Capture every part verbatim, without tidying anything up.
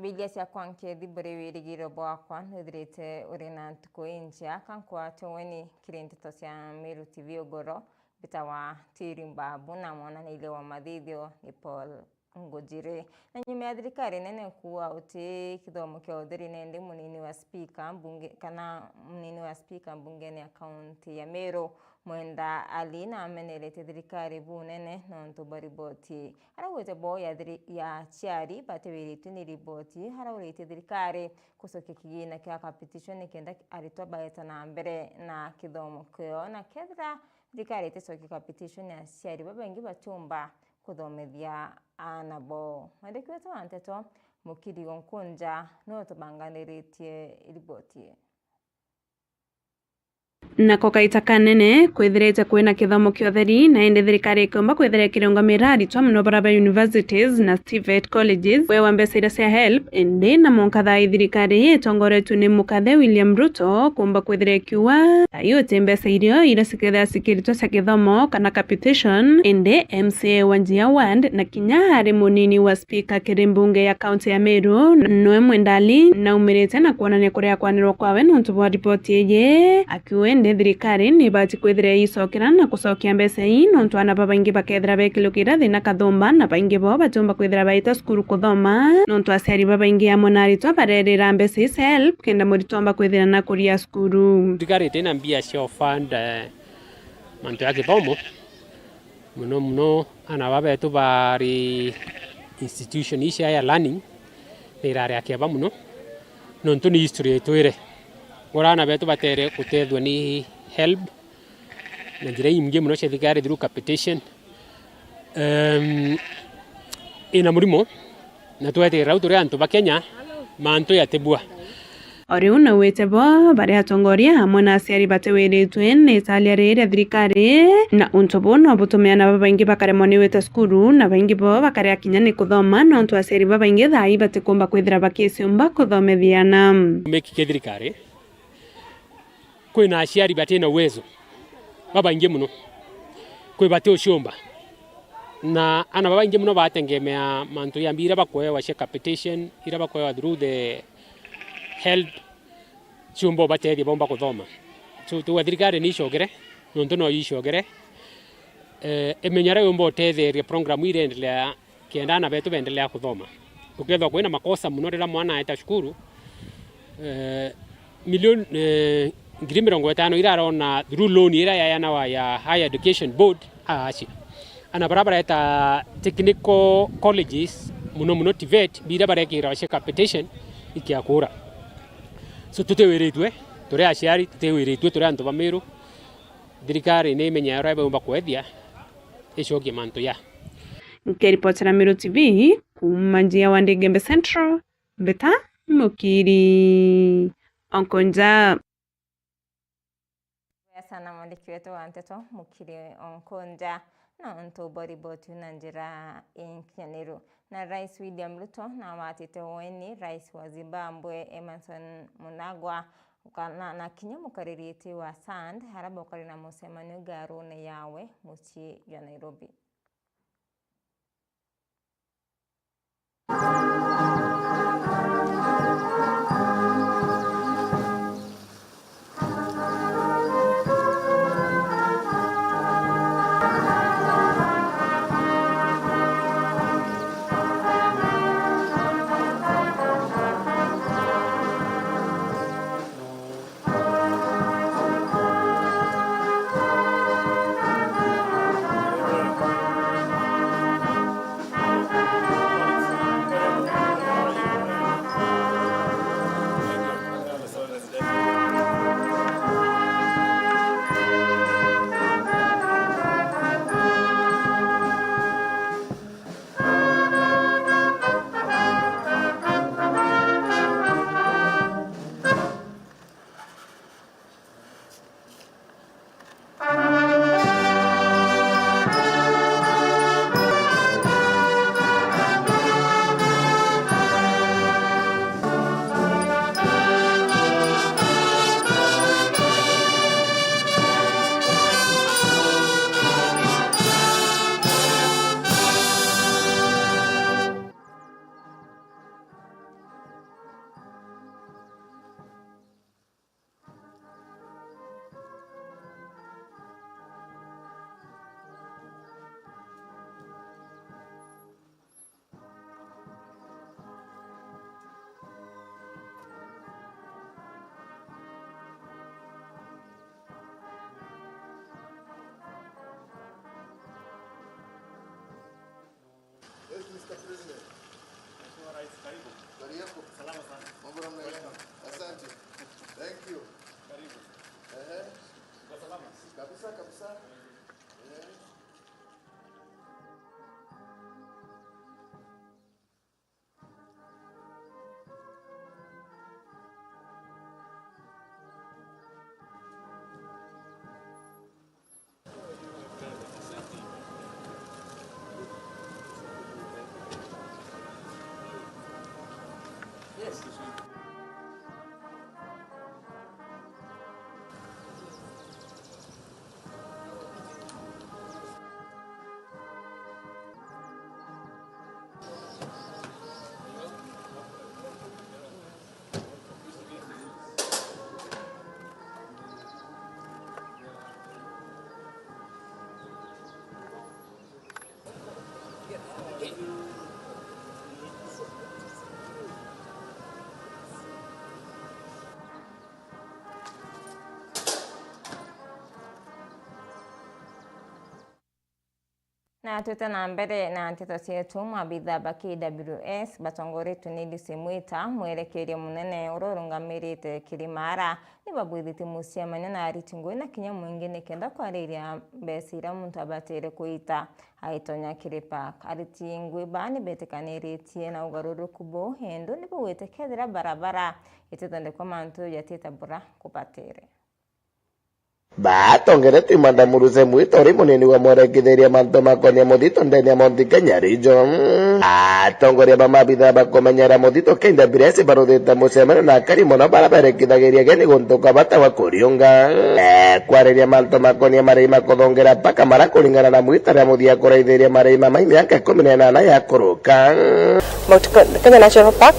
Bilia ciakwa nkethi, buri wirigiro bwakwa, nwithirite uri na ntuku injia, ka nkwate ugeni kiri nteto cia Meru T V ugoro, mbitawa Tiri Mbabu, na mwonaniria wa mathithio ni Paul Ngujiri. Na nyuma ya thirikari nene kuuga uti kithomo kia utheri, nende munini wa spika mbunge, kana munini wa spika mbungene ya kaunti ya Meru, Mwenda Ali, nameneretie thirikari bunene nontu bwa riboti araugite bo ya thiri-, ya aciari batiwiritue ni riboti arauritie thirikari gucokia kigina kia capitation nikenda aritwa baeta na mbere na kithomo kiao, na kethira thirikari iticokia capitation, aciari babaingi batiumba kuthomethia aana bao. Mwandiki wetu wa nteto, Mukiri Gonkunja, niwe utubanganiritie riboti ii. Nako kaita kanene, kwithirite kwina kithomo kia utheri, na indi thirikari ikiumba kwithira ikirungamira aritwa mono baria ba universities na TVET colleges, kwewa mbeca iria cia HELB, indi na mwanka thaa ii thirikari itongoretue ni mukathe William Ruto kuumba kwithira ikiuga, thaa ii uti mbeca irio iria cikethira cikiritwa cia kithomo kana capitation, indi MCA wa Njia Ward na kinya ari munini wa spika kiri mbunge ya kaunti ya Meru, noe Mwenda Ali, naumirite na kwonania kuria kwanirwa kwawe nontu bwa riboti iji, akiuga indi thirikari ni ibati kwithira icokera na gucokia mbeca ii, nontu aana babaingi bakethira bekirukira thina kathumba, na baingi bao batiumba kwithira baita cukuru kuthoma, nontu aciari babaingi amwe na aritwa barerira mbeca ii cia HELB kenda muritwa omba kwithira na kuria cukuru. Thirikari itina mbia cia fund, eh, mantu ya kithomo, mono mono aana baba betu bari institution ii cia higher learning, ni irari akieba mono, nontu ni history itwire uria aana betu batere gutethua ni HELB na njira ingi mono cia thirikari through capitation. Em, ina murimo, na twetigirira u turi antu ba Kenya, mantu yatibua. O riu naugite bo bari atongoria amwe na aciari batiwiritue ni italia riri ria thirikari, na untu buu no butume aana babaingi bakaremwa ni gwita cukuru, na baingi bo bakaria kinya ni kuthoma, nontu aciari babaingi thaa ii batikumba kwithira bakiciumba kuthomithia aana. Meki kia thirikari, kwina aciari batina uwezo babaingi mono, kwi bati uciumba, na aana babaingi mono batengemea mantu ya mbia iria bakwewa cia capitation, iria bakwewa through the HELB, ciumba ubatethia bomba kuthoma. So, tuga thirikari ni icogere, nontu no icogere, eh, imenye uria yumba utetheria program iria iendelea kenda aana betu beendelea kuthoma. Gukethwa kwina makosa mono riria mwana aeta cukuru, eh, milioni, eh, ngiri mirongo itano iria arona through loan iria yaeanawa ya Higher Education Board, aacia. Aana baria bareta technical colleges, mono mono TVET, biria barekirwa cia capitation ikiakura. So, tutiwiritue, turi aciari, tutiwiritue, turi antu ba Meru. Thirikari ni imenyaga uria baumba kwethia, icokie mantu ya. Nkiripotera Meru T V kuuma Njia Ward, Igembe Central, mbita Mukiri Onkonja. Wega sana mwandiki wetu wa nteto, Mukiri Onkonja, na untu bwa riboti na njira inkinyaniru. Na Rais William Ruto nawatite ueni Rais wa Zimbabwe Emmerson Mnangagwa, kana na kinya mukaririti wa SADC, aria baukari na mucemanio ngarune yawe mucii jwa Nairobi. Mheshimiwa Rais, karibu. Habari yako? Salama sana. Mambo namna gani? Asante. Thank you. Karibu. Ehe. Uko salama? Kabisa, kabisa. Ehe. Na twite na mbere na nteto cietu, maabitha ba K W S batongoretue ni Lucy Mwita, mwerekeria munene uria urungamirite Kirimara, ni babwithitie mucemanio na ariti ngui na kinya mwingi nikenda kwariria mbeca iria muntu abatire kuita aitonya kiri park. Ariti ngui baa ni betikaniritie na ugaruruku buu, indu ni baugite kethira barabara itithondekwa mantu jatiite bura kubatire. Batongeretue Madam Lucy Mwita uri munini wa mwerekithiria mantu makonia muthito ndene ya Mount Kenya region. Atongoria ba maabitha ba kumenyera muthito K W S baruthite mucemanio na akari mono bara berekithagiria geni guntu kwa bata wa kuriunga. Eh, kwariria mantu makonia marei ma kuthongera park mara kuringana na Mwita ria muthia kuraithiria marei ma mai miaka ikumi na inana ya kuruka. Mount Ke-, Kenya National Park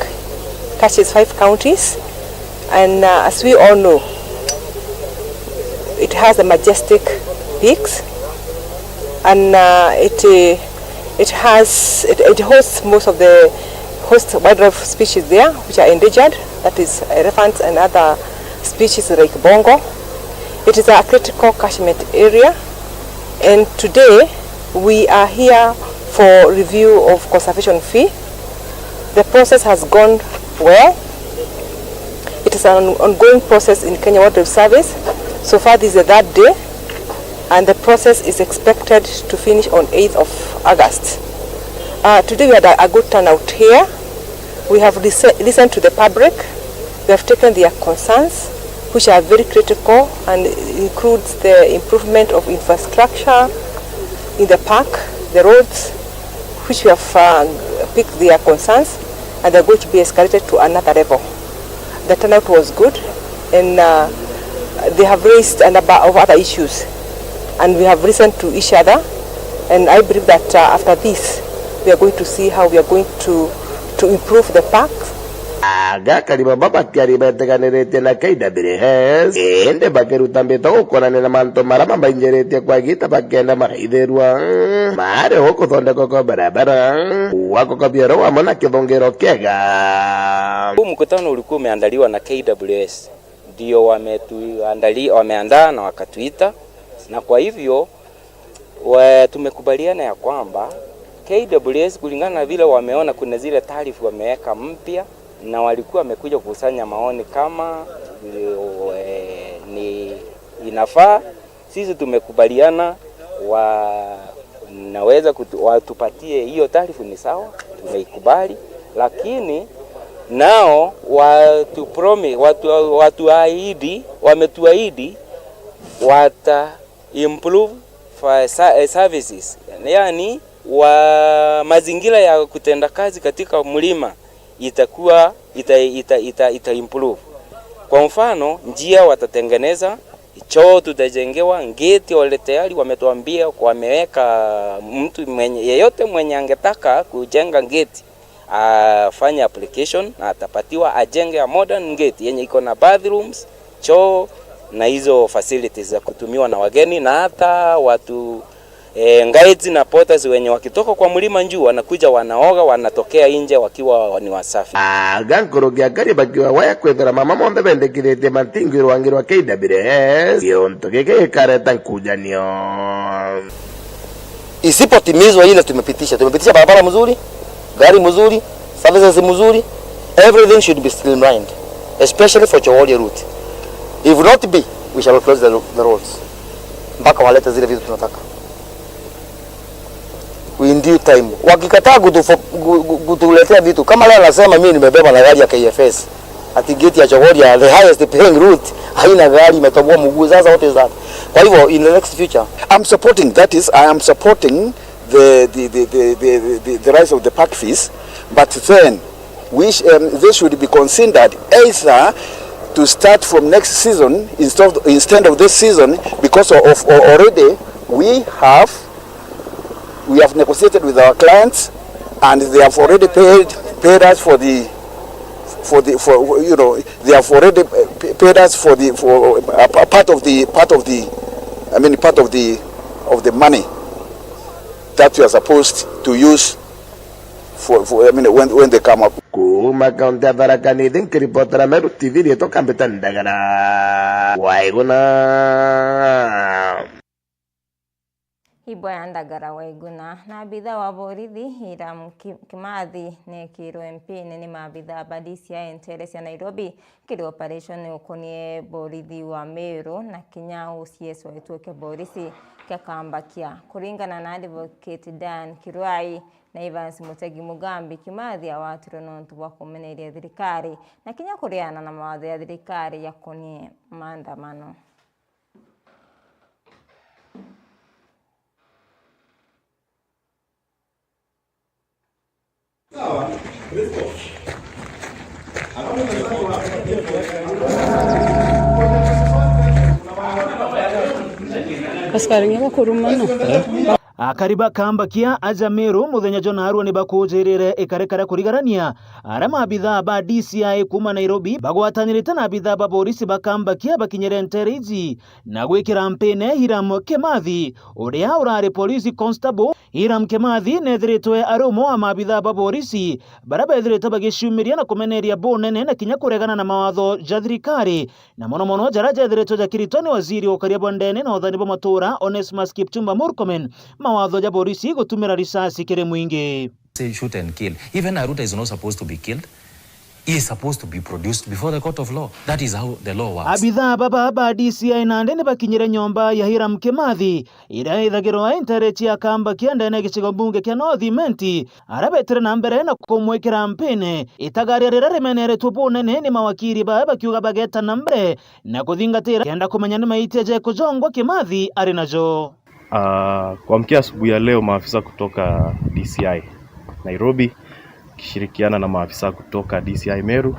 touches five counties, and, uh, as we all know, it has the majestic peaks, and, uh, it, uh, it has, it, it hosts most of the host wildlife species there, which are endangered, that is elephants and other species like bongo. It is a critical catchment area, and today we are here for review of conservation fee. The process has gone well. It is an ongoing process in Kenya Wildlife Service. So far, this is the third day, and the process is expected to finish on eighth of August. Uh, today we had a, a good turnout here. We have listen-, listened to the public. We have taken their concerns, which are very critical and includes the improvement of infrastructure in the park, the roads, which we have, uh, picked their concerns, and they're going to be escalated to another level. The turnout was good, and, uh, they have raised a number of other issues, and we have listened to each other, and I believe that, uh, after this, we are going to see how we are going to, to improve the park. Aga akari baba bakiaria betiganiritie na K W S, indi bakiruta mbito gukonania na mantu mara mabainjiritie kwa gita bakienda maraithirua. Mari gukuthondekwa kwa barabara, gwakwa kwa bioro wamwe na kithungiro kiega. Huu mkutano ulikuwa umeandaliwa na K W S, ndio wametuandali-, wameandaa na wakatuita, na kwa hivyo, we, tumekubaliana ya kwamba K W S, kulingana na vile wameona kuna zile tarifu wameweka mpya, na walikuwa wamekuja kukusanya maoni kama, eh, ni inafaa. Sisi tumekubaliana wanaweza kutu-, watupatie hiyo tarifu, ni sawa, tumeikubali, lakini nao watu promi-, watu, watuahidi, wametuahidi wata improve for sa-, eh, services, yani wa mazingira ya kutenda kazi katika mlima itakuwa ita, ita, ita, ita improve. Kwa mfano, njia watatengeneza, choo tutajengewa, gate already tayari wametuambia wameweka, mtu mwenye, yeyote mwenye angetaka kujenga gate afanye application na atapatiwa, ajenge a modern gate yenye iko na bathrooms, choo na hizo facilities za kutumiwa na wageni, na hata watu, eh, guides na porters wenye wakitoka kwa mlima juu wanakuja wanaoga, wanatokea nje wakiwa ni wasafi. Aga nkuruki akari bakiuga waya kwithira mama monthe bendekithitie matingi rwangi rwa K W S, giuntu giki gikareta nkujanio. Isipotimizwa ile tumepitisha, tumepitisha barabara mzuri, Gari mzuri, services mzuri, everything should be streamlined, especially for Chogoria route. If not be, we shall close the, the roads. Mpaka walete zile vitu tunataka. In due time. Wakikataa kutu-, ku-, ku-, kutuletea vitu, kama leo anasema mimi nimebeba na gari ya K F S, ati gate ya Chogoria, the highest paying route, haina gari, imetoboa mguu. Sasa what is that? Kwa hivyo, in the next future, I'm supporting, that is, I am supporting the, the, the, the, the, the, the rise of the park fees, but then we sh-, um, they should be considered either to start from next season instead of, instead of this season, because of, of already we have, we have negotiated with our clients and they have already paid, paid us for the, for the, for, you know, they have already, uh, pa-, paid us for the, for, uh, a pa-, part of the, part of the, I mean, part of the, of the money that we are supposed to use for, for, I mean, when, when they come up. Kuuma kaunti ya Tharaka Nithi, nkiripotera Meru T V, riitwa Kambita Ndagara Waiguna. Ibwaya Ndagara Waiguna. Na abitha wa borithi Hiram Ki-, Kimathi neekirwe mpine ni maabitha ba D C I nteere cia Nairobi kiri operation ukonie borithi wa Meru na kinya O C S wa gituo kia borisi kia Kambakia. Kuringana na Advocate Dan Kirwai na Evans Mutegi Mugambi, Kimathi agwatirwe nontu bwa kumeneria thirikari na kinya kuriana na mawatho ya thirikari yakonie maandamano. Askari ng'e bakurumana. Akari ba Kambakia aja Meru muthenya jwa naarua ni bakujirire ikarekare kurigarania aria maabithaa ba D C I kuuma Nairobi bagwatanirite na abithaa ba borisi ba Kambakia bakinyire nteere iji na gwikira mpine Hiram Kimathi, uria urari police constable. Hiram Kimathi neethiritwe ari umwe wa maabithaa ba borisi baria beethirite bagiciumiria na kumeneria bunene na kinya kuregana na mawatho ja thirikari, na mono mono jaria jeethiritwe jakiritwa ni waziri wa ukaria bwa ndene na uthani bwa matuura, Onesmus Kipchumba Murkomen, mawatho ja borisi gutumira risasi kiri mwingi. Say shoot and kill. Even a Ruta is not supposed to be killed. He is supposed to be produced before the court of law. That is how the law works. Abithaa baba ba D C I nandi ni bakinyire nyomba ya Hiram Kimathi, iria ithagirwa i nteere cia Kambakia ndene ya gicigo mbunge kia North Imenti, aria beetire na mbere na kumwikira mpine itagaria riria rimeneretwe bunene ni mawakiri bawe bakiuga bageeta na mbere na kuthingatira kenda kumenya ni maitia jekujongwa Kimathi ari najo. Ah, kuamkia asubuhi ya leo, maafisa kutoka D C I Nairobi wakishirikiana na maafisa kutoka D C I Meru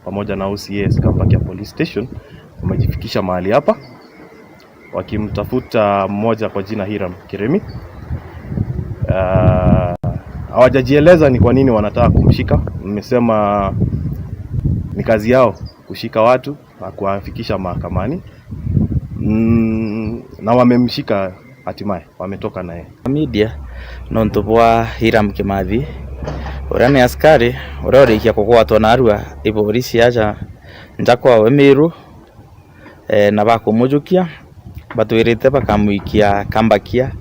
pamoja na O C S Kambakia Police Station wamejifikisha mahali hapa wakimtafuta mmoja kwa jina Hiram Kiremi. Ah, hawajajieleza ni kwa nini wanataka kumshika. Mmesema ni kazi yao kushika watu na kuwafikisha mahakamani. Mm, na wamemshika hatimaye, wametoka naye. Media, nontu bwa Hiram Kimathi, uria ni askari uria urikia kugwatwa naarua i borisi aja nja kwawe Meru, eh, na bakumujukia, batwirite bakamwikia Kambakia,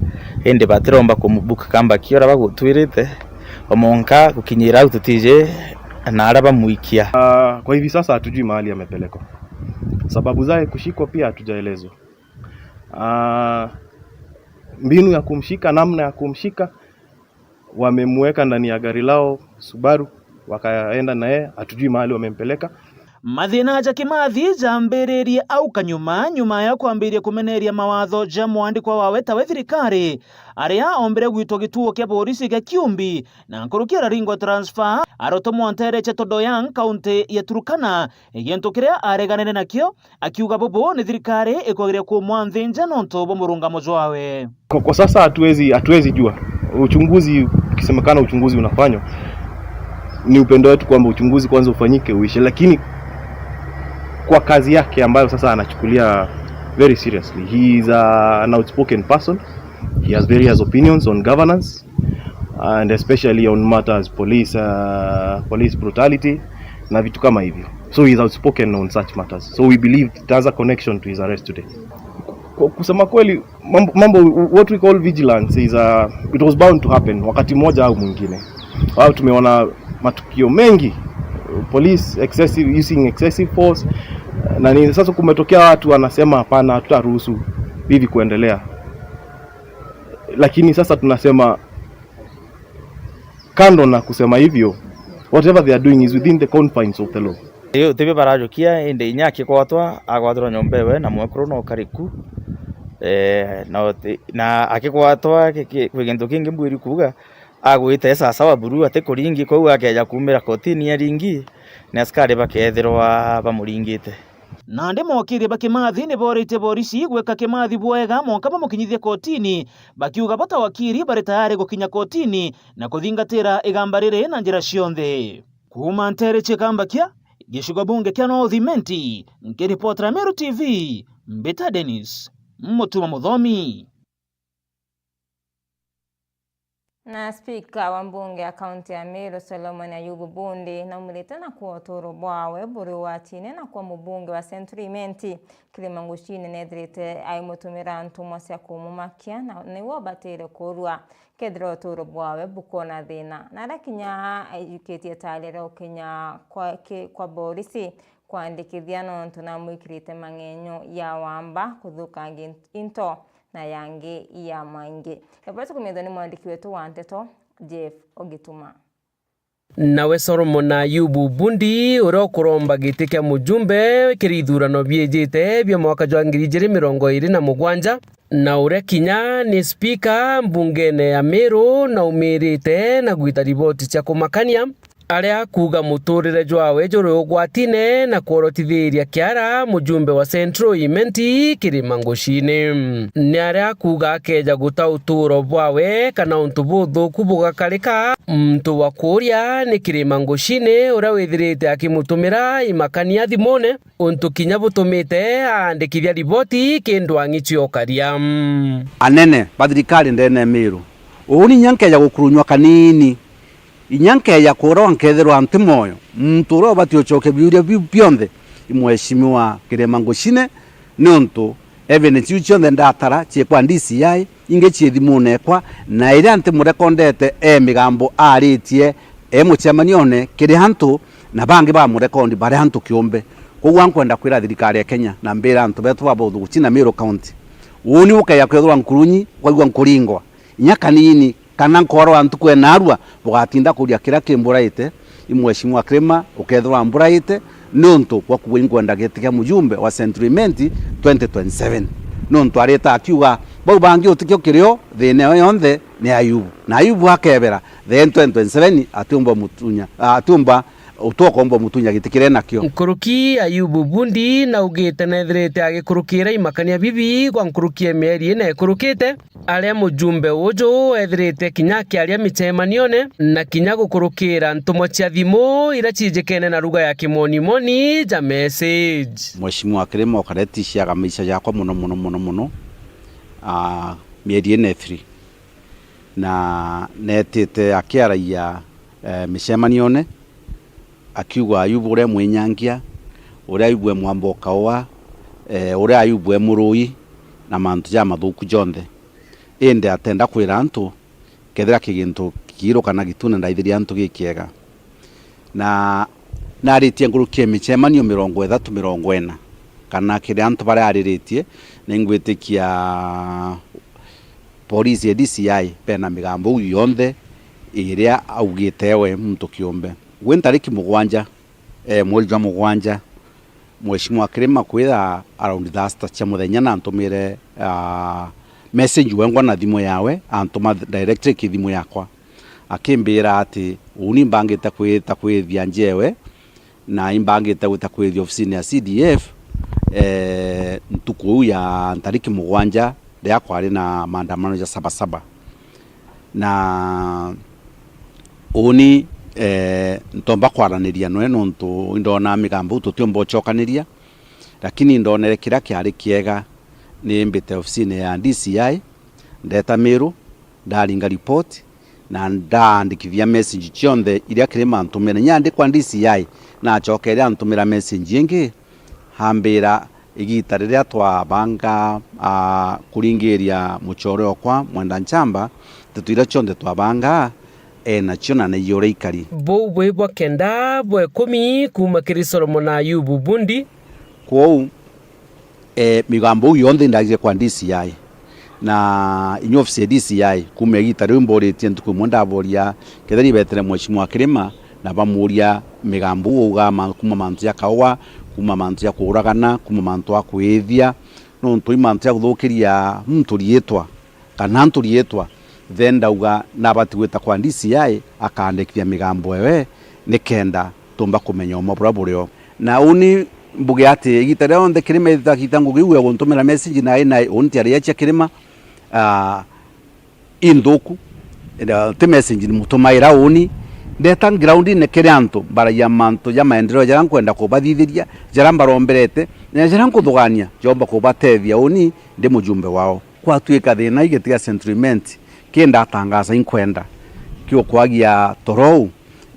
indi batiromba kumubuka Kambakia uria bagutwirite, o mwanka gukinyira au tutiji na aria bamwikia. Ah, kwa hivi sasa hatujui mahali amepelekwa. Sababu zake kushikwa pia hatujaelezwa. Ah, mbinu ya kumshika, namna ya kumshika, wamemweka ndani ya gari lao Subaru, wakaenda na yeye, hatujui mahali wamempeleka. Mathina ja Kimathi jambiririe au kanyuma, nyuma ya kwambiria kumeneria mawatho ja mwandikwa wawe tawe thirikari, aria ombire gwitwa gituo kia borisi gia Kiumbi, na nkuruki araringwa transfer, arotomwa nteere cia Todoyang, kaunti ya Turkana, gintu kiria areganire nakio, akiuga bubu ni thirikari ikwagiria kumwanthinja nontu bwa murungamo jwawe. Kwa, kwa sasa hatuwezi, hatuwezi jua. Uchunguzi, ukisemekana uchunguzi unafanywa, ni upendo wetu kwamba uchunguzi kwanza ufanyike uishe, lakini kwa kazi yake ambayo sasa anachukulia very seriously, he is a, an outspoken person, he has various opinions on governance and especially on matters police, uh, police brutality na vitu kama hivyo, so he is outspoken on such matters, so we believe it has a connection to his arrest today. Ku-, kusema kweli, mambo, mambo, what we call vigilance is, uh, it was bound to happen wakati mmoja au mwingine. Au tumeona matukio mengi, police excessive, using excessive force, na ni sasa kumetokea watu wanasema, "Hapana, hatutaruhusu hivi kuendelea." Lakini sasa tunasema, kando na kusema hivyo, whatever they are doing is within the confines of the law. Riu tibio barajukia, indi inya akikwatwa, agwatirwa nyomba ewe na mwekuru na ukariku. Eh, na uti-, na akikwatwa ki-, ki-, kwi gintu kingi mbwiri kuuga, agwite sasawa buru ati kuringi, kwou akeja kuumira kotini aringi, ni askari bakethirwa bamuringite. Nandi mokirie ba Kimathi ni boritie borisi gwika Kimathi bwega, mwanka bamukinyithie kotini, bakiuga bata wakiri bari tayari gukinya kotini na kuthingatira igamba riri na njira cionthe. Kuuma nteere cia Kambakia, gicigo bunge kia North Imenti, nkiripotera Meru T V, mbita Dennis Mutuma Muthomi. Na spika wa mbunge ya kaunti ya Meru, Solomon Ayubu Bundi, naumurite na kwa uturo bwawe buri ugwatine na kwa mubunge wa Central Imenti, Kirima Ngucine, nethirite aimutumira ntumwa cia kumumakia, na niwe ubatire kurua kethira uturo bwawe bukwona thina. Na aria kinya aijukitie taari ria gukinya kwa, ki-, kwa borisi kwandikithia nontu namwikirite mang'enyo ya wamba, kuthukangia into na yangi ya maingi. Riboti kumithwa ni mwandiki wetu wa nteto, Jeff Ogituma. Nawe Solomon Ayubu Bundi, uria ukuromba giti kia mujumbe kiri ithurano biijite bia mwaka jwa ngiri ijiri mirongo iri na mugwanja, na uria kinya ni spika mbungene ya Meru, naumirite na gwita riboti cia kumakania, aria akuuga muturire jwawe juri ugwatine na kworotithiria kiara mujumbe wa Central Imenti Kirima Ngucine. Ni aria akuuga akeja guta uturo bwawe kana untu buthuku bugakarika, muntu wa kuuria ni Kirima Ngucine uria withirite akimutumira imakania thimune, untu kinya butumite aandikithia riboti ki ndwang'i cia ukaria. Anene ba thirikari ndene ya Meru, uuni inya nkeja gukurunywa kanini, inya nkeja kuurwa nkethirwa nti mwoyo, muntu uria ubati ucokia biuria biu bionthe i Mheshimiwa Kirima Ngucine, niuntu evidence iu cionthe ndatara ciekwa D C I, ingi cii thimune ekwa, na iria ntimurekondete e migambo aaritie e mucemanione kiri antu, na bangi bamurekondi bari antu kiumbe. Koguo ankwenda kwira thirikari ya Kenya, na mbira antu betu baba uthuguci na Meru County, uuni ukeja kwithirwa nkurunyi, ukaigua nkuringwa inya kanini, kana nkorwa ntuku ena arua, bugatinda kuria kiria kimburaite, i Mheshimiwa Kirima, ukethirwa mburaite, niuntu bwa kuuga inkwenda giti kia mujumbe wa Central Imenti twenty twenty-seven. Niuntu arita akiuga, bau bangi utikio kirio, thina iyo yonthe ni Ayubu. Na Ayubu akebera, then twenty twenty-seven atiumba mutunya, atiumba utwokomba mutunya giti kiria nakio. Nkuruki Ayubu Bundi naugite nethirite agikurukira imakania bibi gwa nkuruki ya mieri ina ikurukite, aria mujumbe uju ethirite kinya akiaria micemanione na kinya gukurukira ntumwa cia thimu iria cijikene na ruga ya kimonimoni ja message. Mheshimiwa Kirima ukareticia maisha jakwa muno, muno, muno, muno, ah, mieri ina ithiri. Na netite akiaragia, eh, micemanione, akiuga Ayubu uria mwinyangia, uria Ayubu e mwamba ukaua, eh, uria Ayubu e murui, na mantu jamathuku jonthe. Indi atenda kwira antu, kethira ki gintu kiiru kana gitune, ndaithiria antu gikiega. Na naritie nkuruki ya micemanio mirongo ithatu, mirongo ina, kana kiri antu baria ariritie, na ingwitikia polisi ya D C I bena migambo iu yonthe iria augite we muntu kiumbe. Gwi ntariki mugwanja, eh, mweri jwa mugwanja, Mheshimiwa Kirima kwitha around thaa sita cia muthenya na antumire, ah, message wengwa na thimu yawe, antuma directly ki thimu yakwa. Akimbira ati, uuni imbangite kwita kwithia njewe, na imbangite gwita kwithia ofisini ya C D F, eh, ntuku iu ya ntariki mugwanja, riria kwari na maandamano ja Saba Saba. Na uuni, eh, ntomba kwaraniria noe nontu indonaa migambo iu tutiumba ucokaniria, lakini indonere kiria kiari kiega, ni mbite ofisini ya D C I, ndeta Miru, ndaringa report, na ndaandikithia message cionthe iria Kirima antumire. Inya ndi kwa D C I, nacokeria antumira message ingi, ambira, igita riria twabanga, ah, kuringiria mucore okwa Mwenda Nchamba, nteto iria cionthe twabanga, enacio na naiyora ikari. Buu bwi bwa kenda bwa ikumi kuuma kiri Solomon Ayubu Bundi. Kwou, e, migambo iu yonthe indagire kwa D C I, na inya ofisi ya D C I, kuuma igita riu mboritie ntuku imwe ndaboria kethira ibetere Mheshimiwa Kirima, na bamuria migambo iu augaa ma-, kuuma mantu ja kaua, kuuma mantu ja kuuragana, kuuma mantu a kwiithia, nontu i mantu ja kuthukiria muntu riitwa, kana antu riitwa, then ndauga nabati gwita kwa D C I akaandikithia migambo ewe, nikenda tumba kumenya uma buria burio. Na uni mbuge ati igita rionthe Kirima ethita akita ngugi iu ya guntumira message na ina uni tiari ya cia Kirima, ah, inthuku, na ti message mutumaira uni. Ndeta groundine kiri antu, mbaragia mantu ja maendeleo jaria nkwenda kubathithiria, jaria mbaromberete, na jaria nkuthugania jomba kubatethia uni ndi mujumbe wao. Kwatuika thina igiti gia Central Imenti, ki ndatangaza inkwenda kiukwagia torou,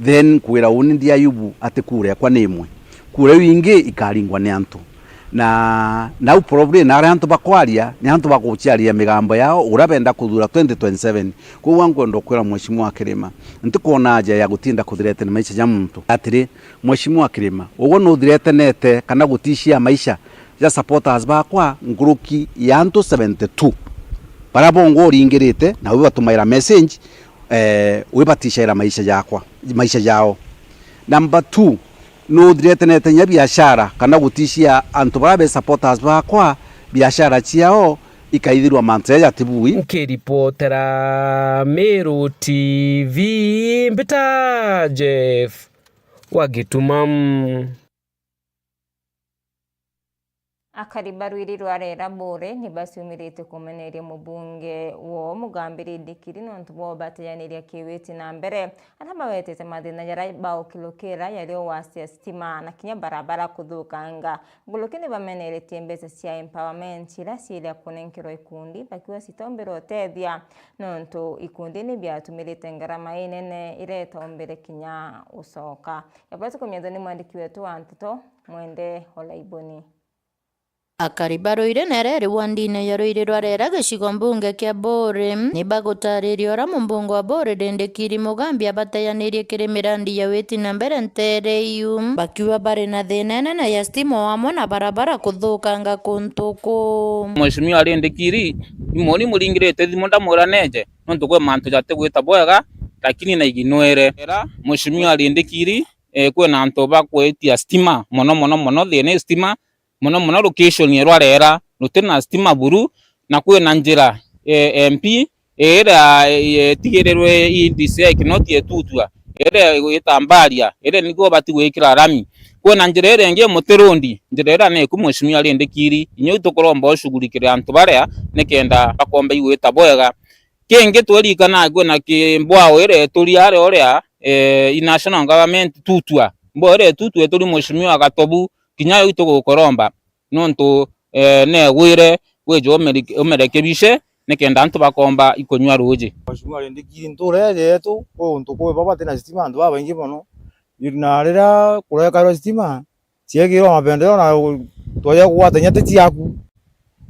then kwira uni ndi Ayubu ati kura ekwa ni imwe. Kura iu ingi ikaringwa ni antu. Na nau probably na aria antu bakwaria, ni antu baguciaria migambo yao uria benda kuthura twenty twenty-seven. Kwou ankwenda ukwira Mheshimiwa Kirima, ntikwona aja ya gutinda kuthirete ni maisha ja muntu. Atiri, Mheshimiwa Kirima, ugwe nuthirete nete kana gutishia maisha ja supporters bakwa nkuruki ya antu seventy-two, baria bongwa uringirite na wibatumaira message, eh, wibatishaira maisha jakwa, maisha jao. Number two, nuthirete nete nya biashara kana gutishia antu baria be supporters bakwa biashara ciao ikaithirwa mantu jaja jatibui. Nkiripotera Meru T V, mbita Jeff wa Gituma. Akari ba rwiri rwa Rera Bore ni baciumiritie kumeneria mubunge woo Mugambi Rindikiri nontu bwa ubatejaniria kiwiti na mbere, aria bawetete mathina jaria baukilukira yari o wasi ya stima na kinya barabara kuthukanga. Nkuruki ni bameneretie mbeca cia empowerment iria ciiria kunenkerwa ikundi bakiuga citaumbire utethia nontu ikundi ni biatumirite ngarama inene iria itaumbire kinya ucoka. Yabwati kumenyithua ni mwandiki wetu wa nteto, Mwende Olaiboni. Akari ba Ruiri na iria iri wandine ya Ruiri rwa Rera gicigo mbunge kia Buri ni bagutariria uria mumbunge wa Buri Rindikiri Mugambi abateyanirie kiri mirandi ya witi na mbere nteere iu, bakiuga bari na thina inene ya stima o amwe na barabara kuthukanga kuntu kuu. Mheshimiwa Rindikiri, imoni muringirite thimu ndamwira neeje, nontu kwi mantu jatigwita bwega, lakini na iginwire. Era Mheshimiwa Rindikiri, eh, kwina antu bakwitia stima mono mono mono, thina i stima mono mono location ya Rwarera, ruti na stima buru, na kwina njira, eh, M P, eh, iria, eh, itigirirwe i D C I Kinoti Etutua, iria itambaria, iria niguo bati gwikira rami. Kwina njira iria ingi Mutirundi, njira iria neku Mheshimiwa Rindikiri, inya u tukuromba ushughulikire antu baria nikenda bakomba igwita bwega. Kingi twirikana kwina ki mbwao iria ituri aria uria, eh, i national government Tutua. Mbwao iria Tutua ituri Mheshimiwa Gatobu, kinya yo itugukuromba, nontu, eh, negwire wije umeri-, umerekebishe nikenda antu bakomba ikunywa ruuji. Mheshimiwa Rindikiri, ntuura iji yetu, kwi untu kwi baba tina sitima, antu babaingi mono. Na riria kurekarwa sitima, ciekirwa mapendeleo na u-, twaja kugwatania ti ciaku.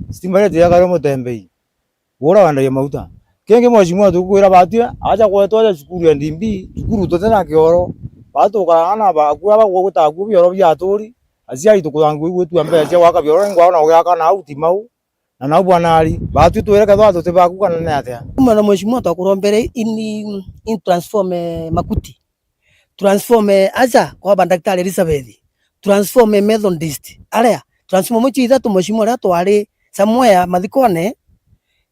Sitima iria tirekarwa mutembei. Uria wendagia mauta. Kingi mheshimiwa tukwira batwi, aja kwetwa aja cukuru ya D B, cukuru tuti na kioro. Batukaraga na baku aba gutakuo bioro bia aturi, aciari tukuthangua igwitua mbeca cia gwaka bioro, ingwao na ugiaka na au ti mau. Na nau bwana ari, batwi twire kethwa tuti baku kana ni atia? Kuma na mheshimiwa twakurombere in, in transform, eh, Makuti. Transform, eh, aja kwa ba Daktari Elizabeth. Transform, eh, Methodist. Aria, transform mwicho ithatu mheshimiwa aria twari somewhere mathikone.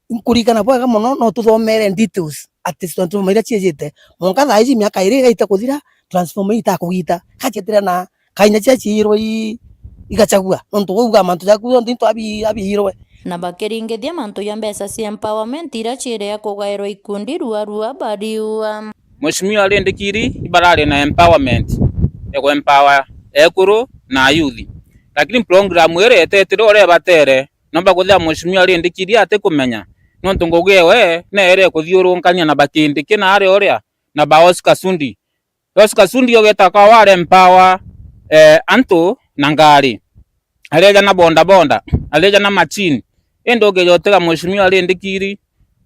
Nkurikana bwega mono, no tuthomere details ati transform iria ciejite. Mwanka thaa iji miaka iri igaita kuthira, transform itakugita. Kacietire na kainya cia ciirwe i, igachagua. Nontu wauga mantu jaku jonthe into abi, abiirwe. Na bakiringithia mantu ja mbeca cia empowerment iria ciiria kugairwa ikundi rua rua bariua. Mheshimiwa Rindikiri ibarari na empowerment ya ku empower ekuru na youth. Lakini program iria itetire uria ibatere, nomba kuthia Mheshimiwa Rindikiri atikumenya. Nontu ngugi ewe neere kuthiurunkania na bakindiki na ari uria na ba Oscar Sudi. Oscar Sudi ugeta kwa ware empower, eh, antu na ngari. Areja na boda boda, areja na machine. Indi ukeja utega Mheshimiwa Rindikiri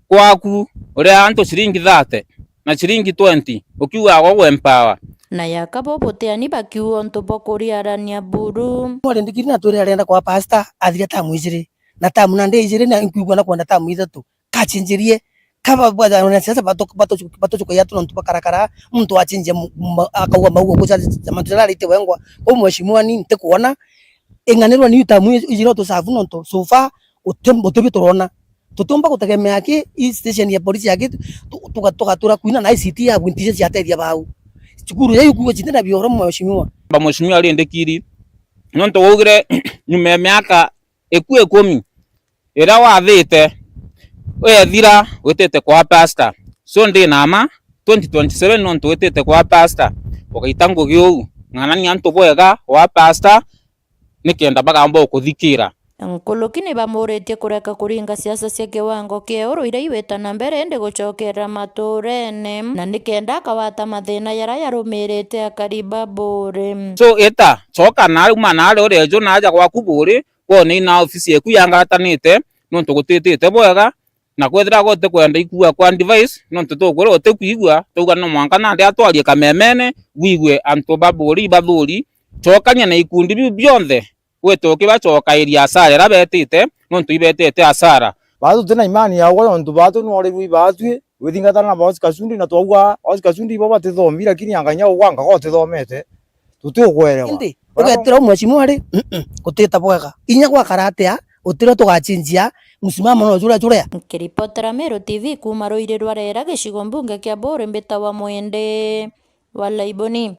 kwaku, uria antu ciringi thate. na ciringi twenty, ukiuga agwa gwe empower. Na yaka bo buteani bakiuga untu bwa kuriarania buru. Mwarindikiri na twire arenda kwa pastor athira tamu ijiri, na tamu nandi ijiri na nkwigua na kwenda tamu ithatu. Kachinjirie, ka ba, ba, wanasiasa batu-, batu-, batuchukagia tu nontu bakarakara, muntu achinjia mu-, ma-, akauga mauga kuja mantu jaria arite wengwa. Kwou mheshimiwa ni ntikuona ing'anirwa ni tamu ijiri utusavu nontu so far uti-, utibio turona. Tutiumba gutegemea aki ii station ya polisi aki tu-, tuga-, tugatura kwina na I C T ya gwinti icio ciatethia bau. Cukuru ya ikuo citi na bioro mheshimiwa. Ba mheshimiwa rindikiri, nontu waugire nyuma ya miaka iku ikumi iria wathite, wethira witite kwa pastor. So ndi na ma twenty twenty-seven nontu witite kwa pastor, ugaita ngugi uu, ng'anania antu bwega wa pastor, nikenda bagamba ukuthikira. Nkuruki ni bamuritie kureka kuringa siasa cia kiwango kia iguru iria igwita na mbere, indi gucokerera maturene, na nikenda akawata mathina jaria jarumirite akari ba Buri. So ita, coka nari, uma nari urejo naja gwaku Buri, wone ina ofisi yeku yangaratanite, nontu gutitite bwega, na kwethira gutikwenda ikua kwa advice, nontu tukwira utikwigua, twauga no mwanka nandi atwarie kamemene, wigue antu ba Buri ibathuri, cokania na ikundi biu bionthe, wite ukibacokairia asara iria betite, nontu ibetete asara. Baa tuti na imani ya ugwe, nontu baa twi nwarirwe ibaatwi, withingatana na ba Oscar Sudi, na twauga Oscar Sudi ibo batithomi, lakini anga inya ugwe anga gwe utithomete, tuti ugwerewa. Indi, ugethira u mheshimiwa ri, gutita bwega. Inya gwakara atia, gutirio tugachinjia, msimamo no juria juria. Nkiripotera Meru T V kuuma ruiri rwa Rera, gicigo mbunge kia Buri, mbitawa Mwende wa Laiboni.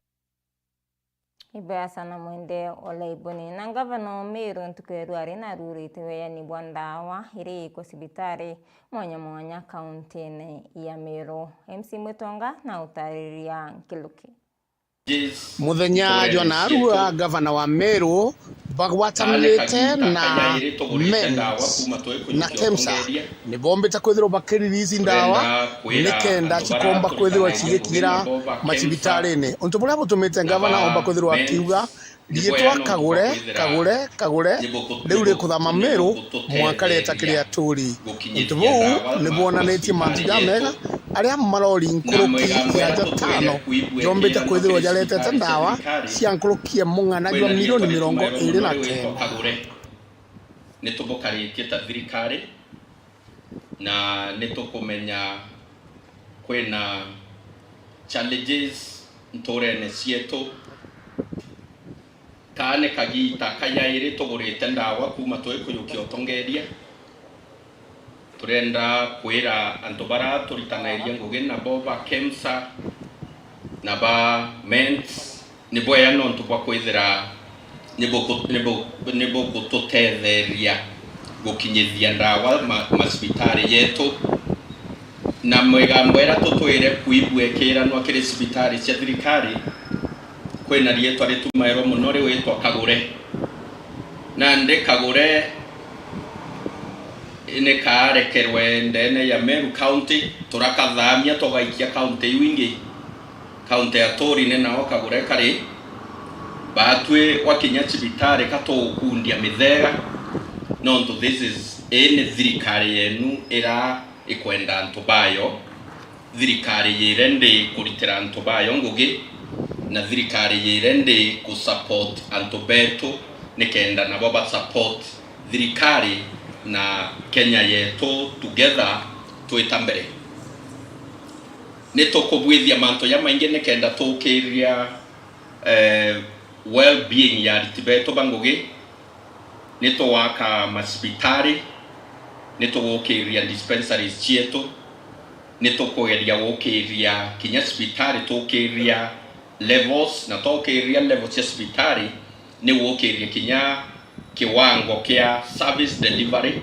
Ibwea sana Mwende o Laiboni. Na ngavana o Meru ntuku ya rua ari narurite weani bwa ndawa iria ikwa cibitari mwanya mwanya kauntine ya Meru. M C Mwitonga na utariria nkiluki. Muthenya jwa naarua, ngavana wa Meru bagwatanirite na MENS na KEMSA ni bombite kwithirwa bakiririci ndawa nikenda cikomba kwithirwa cigikinyira macibitarine. Untu buria butumite ngavana omba kwithirwa akiuga, riitwa Kagure, Kagure, Kagure riu rikuthama Meru mwanka rieta kiri aturi. Untu buu ni bwonanitie mantu jamega aria marori nkuruki ya jatano jombite kwithirwa jaretete ndawa cia nkuruki ya mung'ana jwa milioni mirongo iri na kenda. Ni tubukaritie ta thirikari, na ni tukumenya kwina challenges nturene cietu. Kaa ni kagiita kajairi tugurite ndawa kuuma twikujukia utongeria. Turenda kwira antu baria turitanairie ngugi nabo ba KEMSA na ba MENS ni bwega nontu bwa kwithira ni buku-, ni bu-, ni bugututetheria gukinyithia ndawa ma-, macibitari jetu. Na migambo iria tutwire kuigua ikiiranwa kiri cibitari cia thirikari, kwina riitwa ritumairwa mono riwitwa Kagure. Nandi Kagure ni kaarekerwe ndeene ya Meru County, turakathamia tugaikia county iu ingi. County ya Turi ni nao Kagure kari. Baatwi gwakinya cibitari ka tugukundia mithega, nontu this is, ii ni thirikari yenu ira ikwenda antu bayo, thirikari yi ready kuritira antu bayo ngugi, na thirikari yi ready ku support antu betu nikenda nabo ba support thirikari na Kenya yetu together twita mbere. Ni tukubwithia mantu jamaingi nikenda tukiria, eh, well-being ya ariti betu ba ngugi. Ni tugwaka macibitari, ni tugukiria dispensaries cietu, ni tukugeria gukiria kinya cibitari, tukiria levels, na twakiria level cia cibitari, ni gukiria kinya kiwango kia service delivery.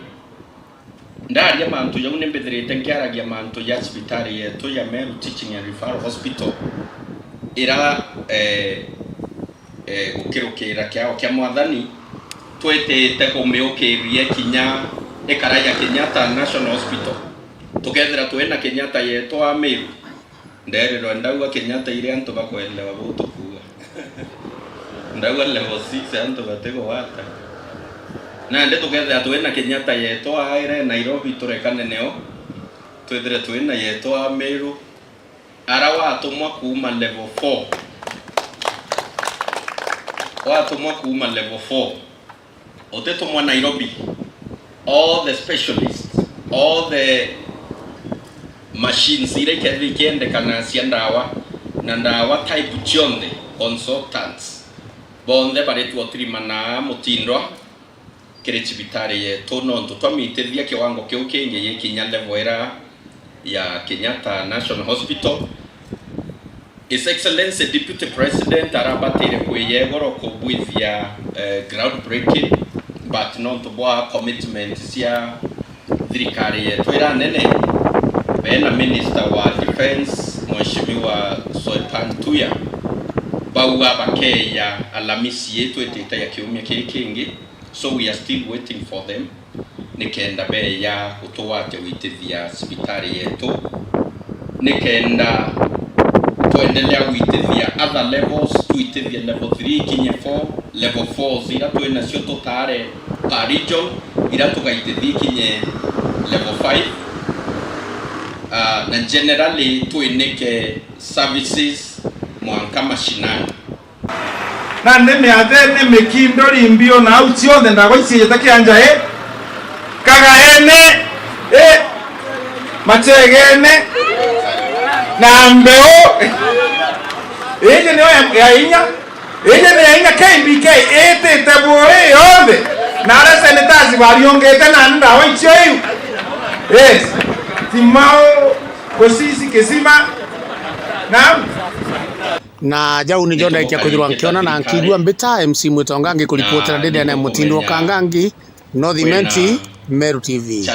Ndaria mantu jau, ni mbithirite nkiaragia mantu ja cibitari yetu ya Meru Teaching and Referral Hospital, ira, eh, eh, gukirukira kiao kia Mwathani, twitite kumiukiria kinya ikara ya Kenyatta National Hospital. Tukethira twina Kenyatta yetu a Meru, nderirwe ndauga Kenyatta iria antu bakwelewa buu tukuuga. Ndauga level six antu batigwata. Nandi tukethira twina Kenyatta yetu aa iri Nairobi, turekane nio, twithire twina yetu a Meru, Ara watumwa kuuma level four. Watumwa kuuma level four. Utitumwa Nairobi. All the specialists, all the machines iria ikethira ikiendekana cia ndawa, na ndawa type cionthe, consultants, bonthe baritwa utirimana mutindwa kiri cibitari yetu, nontu twamitithia kiwango kiu kingi gikinya level ira ya Kenyatta National Hospital. His Excellency Deputy President arabatire kwiyegoro kubwithia, eh, groundbreaking, but nontu bwa commitment cia thirikari yetu ira nene, bena Minister wa Defence, Mheshimiwa Soipan Tuya, bauga bakeya Alamisi ii twitite ya kiumia kii kingi, so we are still waiting for them. Nikenda beya gutugwatia gwitithia cibitari yetu, nikenda twendelea gwitithia other levels, twitithie level three ikinye four, level four ira twi nacio tutare per region, ira tugaitithia ikinye level five, ah, na generally twinike services mwanka mashinani. Nandi miathene, mikindori, mbio na au cionthe ndagwa iciijite kianja i Kagaene, i Machegene na Mbeu. Iji niyo ya, ya inya. Iji ni ya inya K B K itite buri yonthe. Na aria senators bariungite nandi ndawa icio iu. Yes. Timau, Gusisi, Kisima. Naam. Na jau nijo ndaikia kwithirwa nkiona na nkiigua mbita. M C Mwitonga ngikuripotera ndi ndene ya Mutindwa Kangangi, North Imenti, Meru T V.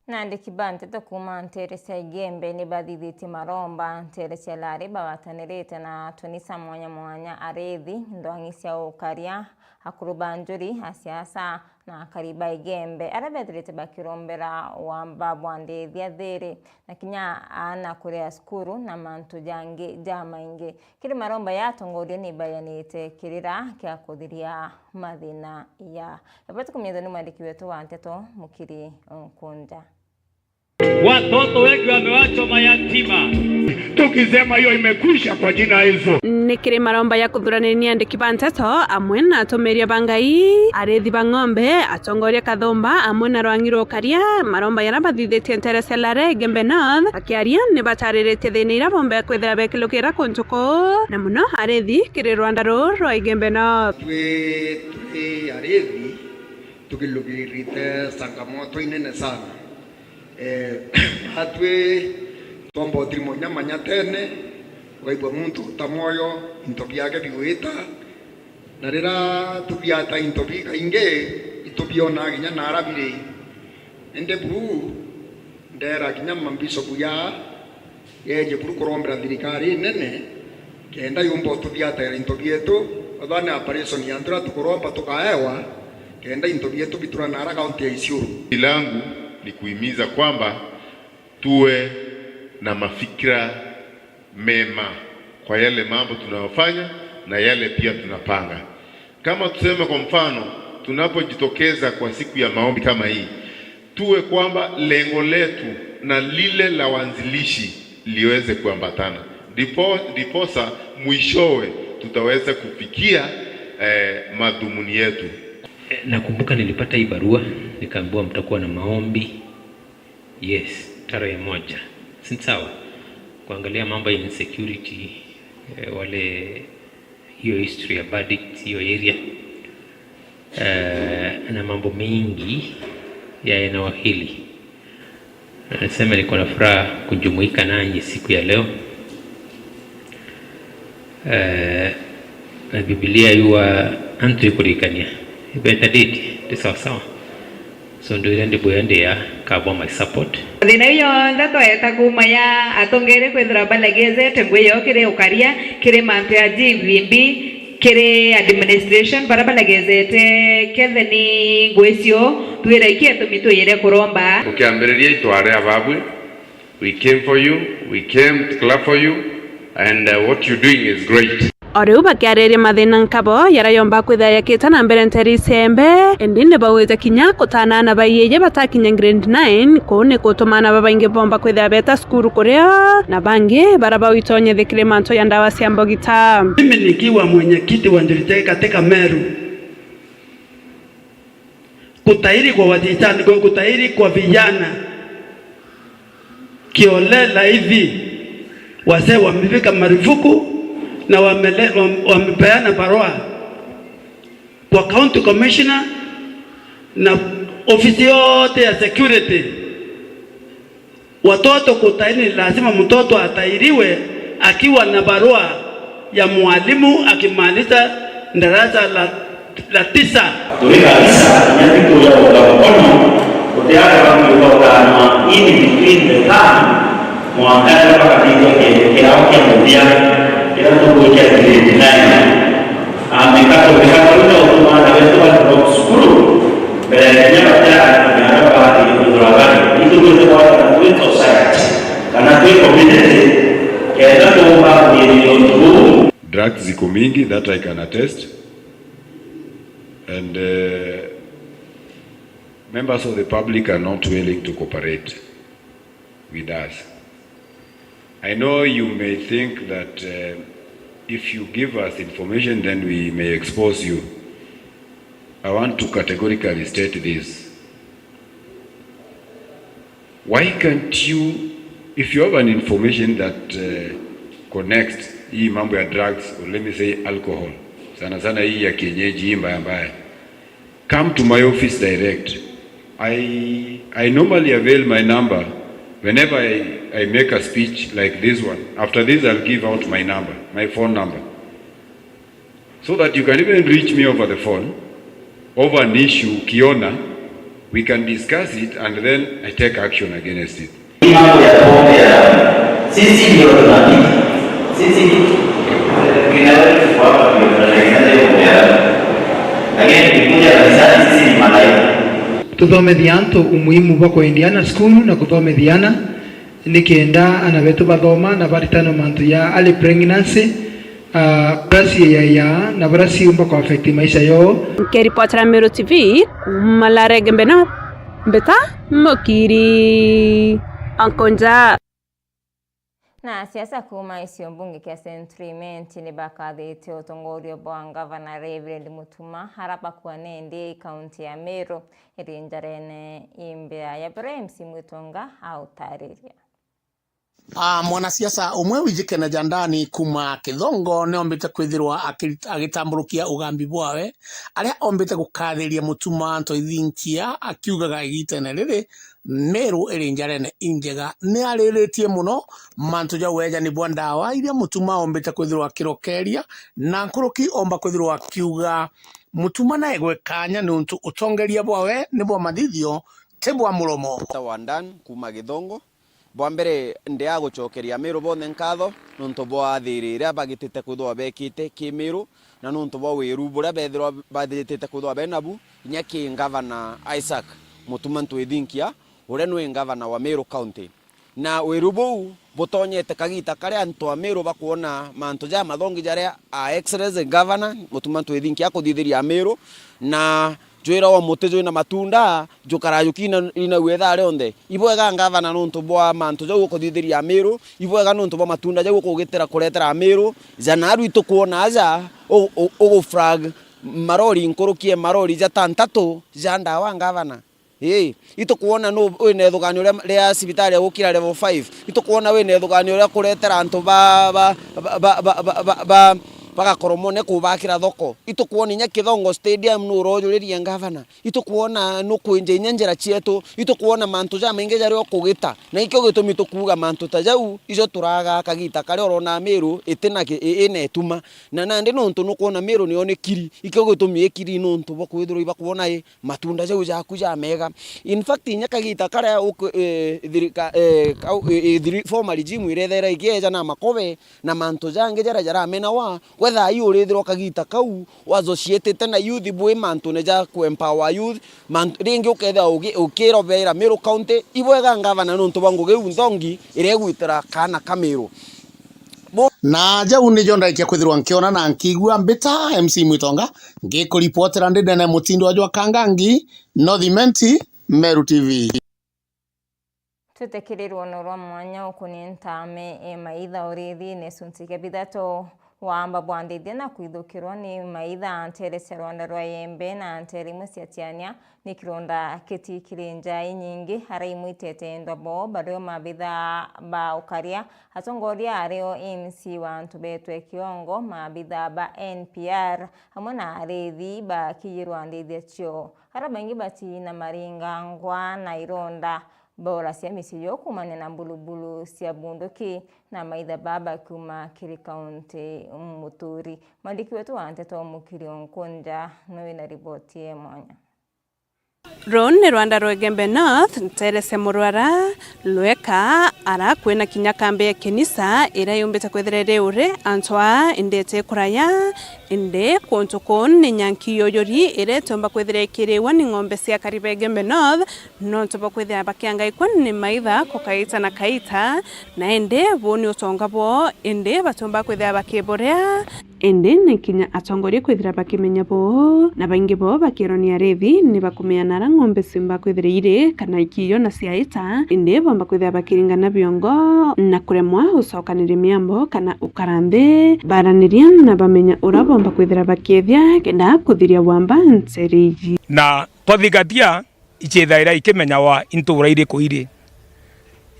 Naandiki ba nteto kuuma nteere cia Igembe ni bathithitie maromba nteere cia Lare bagwatanirite na atunisa mwanya mwanya, arithi, nthwang'i cia ukaria, akuru ba njuri, asiasa, na akari ba Igembe, aria bethirite bakirombera wamba bwa ndithia thiiri, na kinya aana kuria cukuru na mantu jangi jamaingi. Kiri maromba ya atongoria ni bayanite kirira kia kuthiria mathina ya. Riboti kumenyithua ni mwandiki wetu wa nteto, Mukiri Nkunja. Watoto wengi wamewachwa mayatima. Tukisema hiyo imekwisha kwa jina la Yesu. Ni kiri maromba ya kuthuranira ni andiki ba nteto, amwe na atumiria ba Ngai, arithi ba ng'ombe, atongoria kathumba, amwe na rwang'i rwa ukaria, maromba jaria bathithitie nteere cia Lare, Igembe North. Bakiaria, ni batariritie thina iria bombe kwithira bekilukira kuntu kuu, na mono arithi kiri rwanda ruu rwa Igembe North. Twi, twi arithi, tukilukirite changamoto inene sana. Eh, atwi twomba utiri mwanya manya tene, ukaigua muntu ta mwoyo, into biake bigwita, na riria tubiata into bi kaingi, itubionaa kinya nara biri. Indi buru, ndera kinya mambishopu ya yeeje buru kurombera thirikari inene, kenda yumba utubiatera into bietu, othwa ni operation ya ntura tukuromba tukaewa, kenda into bietu bitura nara kaunti ya Isiolo. Langu ni kuhimiza kwamba tuwe na mafikira mema kwa yale mambo tunayofanya na yale pia tunapanga. Kama tuseme kwa mfano, tunapojitokeza kwa siku ya maombi kama hii, tuwe kwamba lengo letu na lile la waanzilishi liweze kuambatana. Ndipo, ndiposa mwishowe tutaweza kufikia, eh, madhumuni yetu. Eh, nakumbuka nilipata hii barua, nikaambiwa mtakuwa na maombi. Yes, tarehe moja. Si ni sawa? Kuangalia mambo ya insecurity, eh, wale, hiyo history ya verdict, hiyo area, eh, na mambo mengi ya eneo hili. Nasema niko na furaha kujumuika nanyi siku ya leo. Eh, na Biblia yua antu ikurikania. Ibeta date, ndi sawa sawa. So, ndwire ndi buya ndi ya kabwa my support. Thina iu yonthe tweta kuuma ya atongeri kwithirwa balegezete ngui yao kiri ukaria, kiri mantu ya G V B, kiri administration, baria balegezete ketheni ngui cio, twira iki itumi twiyire kuromba. Ukiambiriria itware ababwi, we came for you, we came to clap for you, and, uh, what you're doing is great. O riu bakiariria mathina nkabo jaria jomba kwithira jakite na mbere nteere icembe, indi ni baugite kinya kutana aana ba iiji batakinya grade nine, kuu ni kutuma aana babaingi bomba kwithira beeta cukuru kurio, na bangi bara bauitonyethia kiri mantu ja ndawa cia mbogita. Mimi nikiwa mwenyekiti wa Njuri Teke katika Meru, kutahiri kwa wasichana, kutahiri kwa vijana kiolela hivi, wazee wamevika marufuku na wamele-, wam-, wamepeana barua kwa county commissioner na ofisi yote ya security. Watoto kutahiri, ni lazima mtoto atahiriwe akiwa na barua ya mwalimu akimaliza darasa la, la tisa. Turi kanisa, kinya ntuku ya uga mukono, gutiaga bamwe gwatanwa in between the term, mwanka riria bakathithua kiengo kiao kia muthia, kiria tugwikia grade nine. Ambika tubika turi na utuma aana betu ba drop cukuru, mbere ya kinya batiara kinya aria babathire kwithirwa bari. Itwite kwathana twi society, kana twi community, kenda tuumba kugirira untu buu. Drugs ziko mingi, that I can attest. And, uh, members of the public are not willing to cooperate with us. I know you may think that, uh, if you give us information, then we may expose you. I want to categorically state this. Why can't you, if you have an information that, uh, connects hii mambo ya drugs, or let me say alcohol, sana sana hii ya kienyeji, hii mbaya mbaya, come to my office direct. I, I normally avail my number whenever I, I make a speech like this one. After this, I'll give out my number, my phone number, so that you can even reach me over the phone, over an issue ukiona, we can discuss it and then I take action against it. Hii mambo ya pombe ya, sisi ndio tunapita. Sisi, eh, wengine wetu tuko hapa ndio tunatengeneza hiyo pombe ya. Lakini tukikuja kanisani, sisi ni malaika. Tuthomethia antu umuhimu bwa kwendia ana cukuru na kuthomethia ana, nikenda ana betu bathoma na baritanwa mantu ya early pregnancy, ah, buria ciiyaya na buria ciumba ku affect maisha yoo. Nkiripotera Meru T V kuuma Larege Mbena, Mbita Mukiri, Onkonja. Na siasa kuuma gicigo mbunge kia Central Imenti ni bakathitie utongoria bwa ngavana Reverend Mutuma, ara bakuana endi kaunti ya Meru, irinjarene imbea ya bere M C Mwitonga autariria. Ah, mwanasiasa umwe wijikene ja ndani kuuma Kithongo neombite kwithirwa akiri-, agitamburukia ugambi bwawe, aria ombite gukathiria Mutuma Ntoithinkia, akiugaga igitene riri, Meru iri njarene injega. Ni ariritie mono mantu ja wejani bwa ndawa iria Mutuma ombite kwithirwa akirokeria, na nkuruki omba kwithirwa akiuga Mutuma naegwe kanya niuntu utongeria bwawe ni bwa mathithio, ti bwa muromo. Ta wa Dan kuuma Githongo, bwa mbere, ndi agucokeria Amiru bonthe nkatho nontu bwa thiri iria bagitite kwithirwa bekite ki Miru, na nontu bwa wiru buria bethirwa bagitite kwithirwa benabu, kinya ki ngavana Isaac Mutuma Ntwithinkia, uria nwi ngavana wa Miru County. Na wiru buu butonyete kagita karia antu a Miru bakwona mantu jamathongi jaria a Excellency Governor Mutuma Ntwithinkia akuthithiria Amiru, na jwira wa muti jwina matunda jukara jukinagua ithaa rionthe. Ibwega ngavana nontu bwa mantu jau ukuthithiria Amiru, ibwega nontu bwa matunda jau ukugitira kuretera Amiru. Ja naarua itukwona aja u-, u-, uguflag marori nkuruki e marori jatantatu ja ndawa ngavana. Ii, itukwona nu wina ithuganio ria, ria cibitari ya gukira level five. Itukwona wina ithuganio ria kuretera antu ba, ba, ba, bagakoromone kubakira thoko. Itukwona inya Kithongo Stadium nu urojuririe ngavana. Itukwona nukwinja inya njira cietu. Itukwona mantu jamaingi jaria ukugita. Na ikio gitumi tukuuga mantu ta jau, ijo turaga kagita karia urona Miru itina ki-, i-, ina ituma. Na nandi nontu nukwona Miru niyo ni kiri, ikio gitumi i kiri nontu bwa kwithirwa ibakwona i matunda jau jaku jamega. In fact, inya kagita karia uku-, eh, thirika-, eh, kau-, eh, eh, thiri-, former regime irethaira ikieja na makobe na mantu jangi jaria jaramenawa, we thaa ii urithirwa kagita kau, u associatete na youth bwi mantune ja ku empower youth, mantu, ringi ukethira ugi-, ukirobera Miru County, ibwega ngavana nontu bwa ngugi iu nthongi iria igwitira kaana ka Miru. Na jau nijo ndaikia kwithirwa nkiona na nkiigua mbita M C Mwitonga, ngikuripotera ndi ndene mutindo jwa Kangangi, North Imenti, Meru T V. Twite kiri rwono rwa mwanya ukunie ntaame e maitha urithine cunci kia bithatu. Waamba bwanthithia na kwithukirwa ni maitha nteere cia rwanda rwa Yembe na nteere imwe cia Tiania, ni kironda kiti kiri nja inyingi, aria imwitete endwa bo bario mabitha ba ukaria, atongoria ario M C wa antu betwe kiongo, mabitha ba N P R, amwe na arithi ba kiji rwa ndithia cio. Aria baingi bati na maringangwa na ironda, bauracia micii yo kuumania na mbulubulu cia bunduki, na maitha baa bakiuma kiri kaunti Muturi. Mwandiki wetu wa nteto Mukiri Onkunja niwe wina riboti ya mwanya. Ruu ni rwanda rwa Igembe North, nteere cia Murwara, Lweka, ara kwina kinya kambi ya kinisa iria yumbite kwithira iri uri antu aa, indi iti kuraya, indi kuntu kuu ni nyanki yuyuri iria itiumba kwithira ikiriwa ni ng'ombe cia akari ba Igembe North, nontu bwa kwithira bakiangaikua ni maitha ko kaita na kaita, na indi buu ni utonga bwoo, indi batiumba kwithira bakiburia. Indi ni kinya atongoria kwithira bakimenya buu, na baingi boo bakirwa ni arithi ni bakumeana ara ng'ombe ciumba kwithira iri kana ikiyo na ciaita, indi bomba kwithira bakiringana biongo na kuremwa gucokaniria miambo kana ukara nthi, baraniria na bamenya uria bomba kwithira bakiethia kenda kuthiria wamba nteere iji. Na twathingatia iciithaira ikimenyawa intura iriku iri.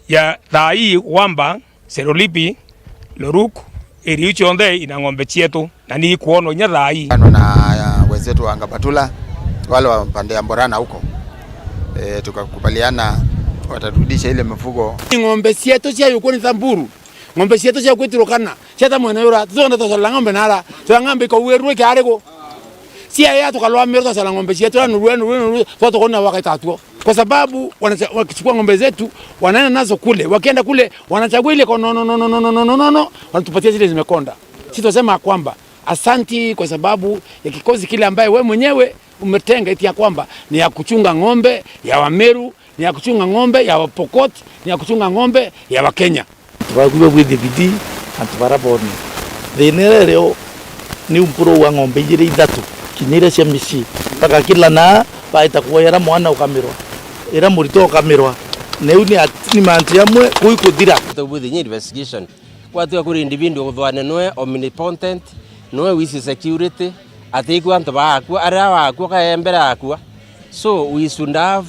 Ya thaa ii Wamba, Serolipi, Loruk, iriu cionthe ina ng'ombe cietu, na ni ikwonwa inya thaa ii. Ano na wenzetu wa Ngabatula, wale wa pande ya Mborana huko. E, tukakubaliana watarudisha ile mifugo. Ng'ombe cietu cia Yukuni Samburu, ng'ombe cietu cia kwiturukana, ciata mwene ura, tutonda twacala ng'ombe nara, twang'ambe ikauirwe kiarigu. Cia ya tukalwa miro twacala ng'ombe cietu, na nurue, nurue, nurue, twatukona wakaitatuo. Kwa sababu wanacha-, wakichukua ng'ombe zetu, wanaenda nazo kule, wakienda kule, wanachagua ile kono, no, no, wanatupatia zile zimekonda. Sisi tunasema kwamba asanti kwa sababu ya kikosi kile ambaye we mwenyewe umetenga eti ya kwamba ni ya kuchunga ng'ombe ya Wameru, ni ya kuchunga ng'ombe ya Wapokot, ni ya kuchunga ng'ombe ya Wakenya. Antu baku ibabwithie bidii, antu bara boone. Thiina iria irio ni umpuru wa ng'ombe ijiri ithatu, kinya iria cia micii, mpaka kila naa baita kuoya ira mwana ukamirwa, ira murito ukamirwa. Na iu ni at-, ni mantu jamwe kuu ikuthira. Tubwithie investigation. Gwatiga kuri individual kuthwane nwe omnipotent, nwe wisi security, atikwigua antu baakua, aria baakua kaembere akua. So we should have,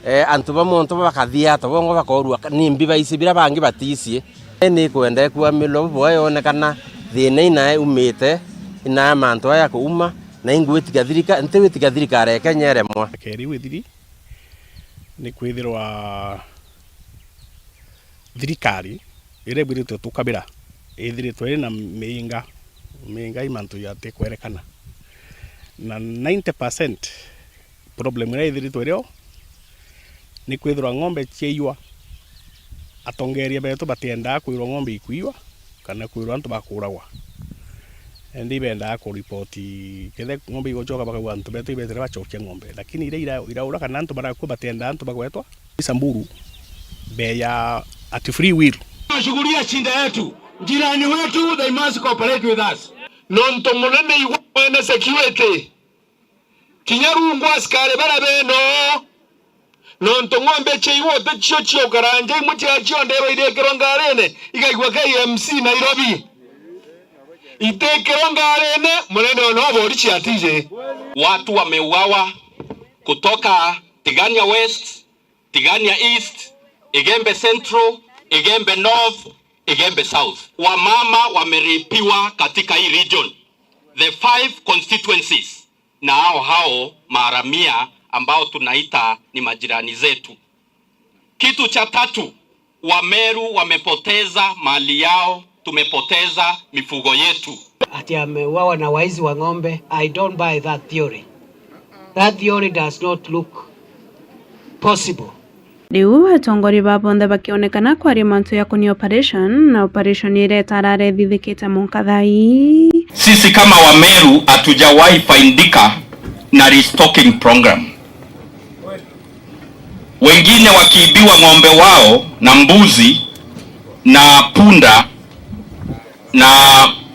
eh, antu bamwe ontu bakathia ata bongo bakorua ka-, nimbi baisi bira bangi batisi. Ni kwenda ikuamilwa bubwa yonekana thina ina umite, ina mantu aya kuuma, na ingwitiga thirika-, ntigwitiga thirikari ya Kenya iremwa. Keri withiri, ni kwithirwa thirikari iria ibwiritwe tukabira ithiritwe iri na miinga, miinga i mantu jatikwerekana. Na ninety percent problem iria ithiritwe irio ni kwithirwa ng'ombe ciaiywa. Atongeria betu batiendaa kwirwa ng'ombe ikuiywa kana kwirwa antu bakuragwa. Indi ibendaa kuripoti, kethe ng'ombe igucoka bakauga antu betu ibetire bacokia ng'ombe. Lakini iria ira-, iraura kana antu barakua batiendaa antu bagwetwa. Samburu, mbee ya at free will. Tunashughulia shida yetu. Jirani wetu, they must cooperate with us. Nontu munene igwe mwene security. Kinya rungu askari bara beno. Nontu ng'ombe cia igwe uticio ciukaranja imwe cia cionderwa irikirwa ngarine, igaigua K M C Nairobi. Itikirwa ngarine, munene ona obori ciatiji. Watu wameuawa kutoka Tigania West, Tigania East, Igembe Central, Igembe North, Igembe South. Wamama wameripiwa katika hii region. The five constituencies, na hao hao maharamia ambao tunaita ni majirani zetu. Kitu cha tatu, Wameru wamepoteza mali yao, tumepoteza mifugo yetu. Ati ameuawa na waizi wa ng'ombe. I don't buy that theory. That theory does not look possible. Riu atongoria ba bonthe bakionekana kwaria mantu ya kunia operation, na operation iria itararethithikite mwanka thaa ii. Sisi kama Wameru hatujawahi faidika na restocking program. Wengine wakiibiwa ng'ombe wao na mbuzi na punda, na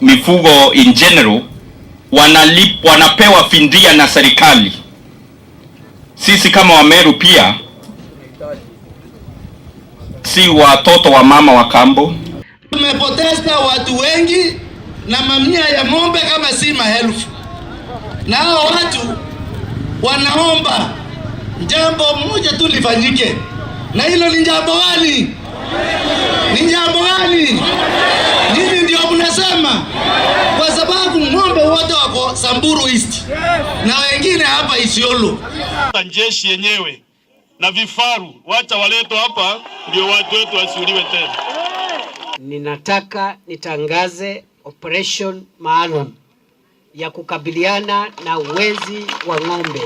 mifugo in general wanalip-, wanapewa fidia na serikali. Sisi kama Wameru pia si watoto wa mama wa kambo. Tumepoteza watu wengi na mamia ya ng'ombe kama si maelfu. Na hao watu wanaomba jambo moja tu lifanyike. Na hilo ni jambo gani? Ni jambo gani? Nyinyi ndio mnasema, kwa sababu ng'ombe wote wako Samburu East na wengine hapa Isiolo. Jeshi yenyewe na vifaru, wacha waletwe hapa ndio watu wetu wasiuliwe tena. Ninataka nitangaze operation maalum ya kukabiliana na wezi wa ng'ombe